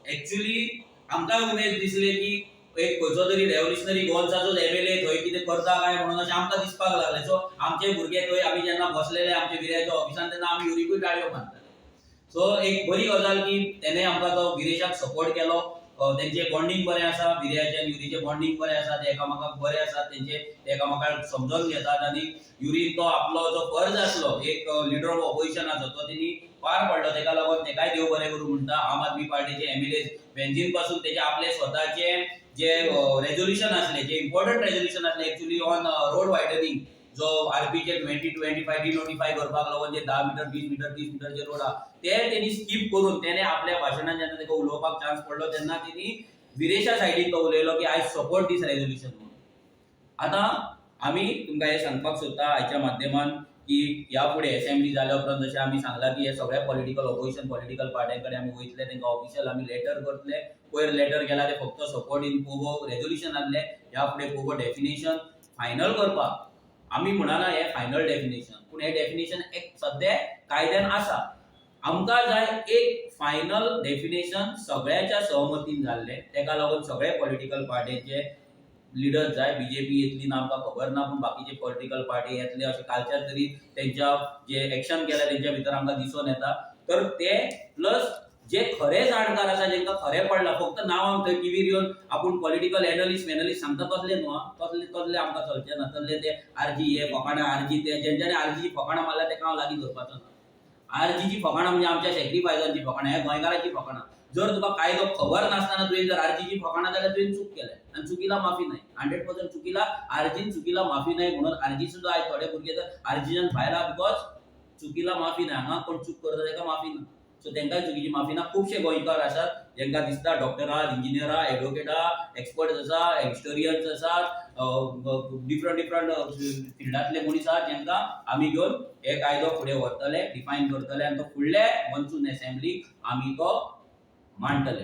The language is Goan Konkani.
एक्चुअली आमकांय उमेद दिसले की एक खंयचो तरी रेव्होल्युशनरी गोवन्साचोच एमएलए थंय कितें करता काय म्हणून अशें आमकां दिसपाक लागलें. सो आमचे भुरगे थंय आमी जेन्ना बसलेले आमच्या विर्याच्या ऑफिसान, तेन्ना आमी युरीकूय टाळयो मारताले. सो एक बरी गजाल की तेणे आमकां तो विरेशाक सपोर्ट केलो. तेंचे बॉन्डिंग बरें आसा. विर्याचे आनी युरीचें बॉन्डिंग बरें आसा. ते एकामेकाक बरे आसात तेंचे, ते एकामेकाक समजून घेतात आनी युरीन तो आपलो जो फर्ज आसलो एक लिडर ऑफ ऑपोजिशनाचो, तो तेणी पार पडलो. तेका लागून तेकाय देव बरें करूं म्हणटा. आम आदमी पार्टीचे एमएलए वेंजीन पासून तेजे आपले स्वताचे जे रेजोल्युशन आसले, जे इम्पॉर्टंट रेजोल्युशन आसले एक्चुअली ऑन रोड वायडनिंग, जो आरपीचे 2025 डिनोटिफाय करपाक लागून जे 10 मिटर, 20 मिटर, 30 मिटर जे रोड आहा, ते तेणी स्कीप करून तेणे आपल्या भाशणान जेन्ना तेका उलोवपाक चान्स पडलो, तेन्ना तेणी विरेशा सायडीन तो उलयलो की "I support this resolution" म्हणून. आतां आमी तुमकां हें सांगपाक सोदता आयच्या माध्यमान की ह्या फुडें असेंब्ली जाल्या उपरांत, जशें आमी सांगलां की हे सगळ्या पॉलिटिकल ऑपोजिशन पॉलिटिकल पार्ट्यां कडेन आमी वयतले, तांकां ऑफिशियल आमी लेटर करतले. पयर लेटर केला ते फक्त सपोर्ट इन पोगो रेजोल्युशन आसले. ह्या फुडें पोगो डेफिनेशन फायनल करपाक, आमी म्हणना हें फायनल डेफिनेशन, पूण हें डेफिनेशन एक सद्या कायद्यान आसा. आमकां जाय एक फायनल डेफिनेशन सगळ्याच्या सहमतीन जाल्लें. तेका लागून सगळे पॉलिटिकल पार्टीचे लिडर्स जाय. बीजेपी येतली ना आमकां खबर ना, पूण बाकीचे पॉलिटिकल पार्टी येतले अशें कालच्या तरी तेंच्या जे एक्शन केल्या तेंच्या भितर आमकां दिसून येता. तर ते प्लस जे खरे जाणकार आसा, जेंकां खरें पडलां, फक्त नांवांक थंय टिवीर येवन आपूण पॉलिटिकल एनलिस्ट मेनलिस्ट सांगता तसले न्हू आं. तसले तसले आमकां चलचे ना. तसले ते आरजी हे फकाणां, आरजी ते, जेंच्यांनी आरजीची फकाणां मारल्या तेका हांव लागीं धरपाचो ना. आरजीची फकाणां म्हणजे आमच्या सॅक्रिफायसांची फकाणां, ह्या गोंयकारांची फकाणां. जर तुका कायदो खबर नासतना तुवें जर आरजीची फकाणां जाल्यार तुवें चूक केल्या आनी चुकीला माफी नाही. 100% चुकीला, आरजीन चुकीला माफी नाही. म्हणून आरजी सुद्दां आयज थोडे भुरगे तर आरजीच्यान भायर आहा, because चुकीला माफी ना. हांगा कोण चूक करता ताका माफी ना. सो तांकांय चुकीची माफी ना. खुबशे गोंयकार आसात जेंकां दिसता, डॉक्टर आहात, इंजिनियर आहा, एडवोकेट आहा, एक्सपर्ट्स आसा, हिस्टोरियन्स आसात, डिफरंट डिफरंट फिल्डांतले मनीस आहात, जेंकां आमी घेवन हे कायदो फुडें व्हरतले, डिफायन करतले आनी तो फुडले मनसून असेंब्लीक आमी तो मांडटले.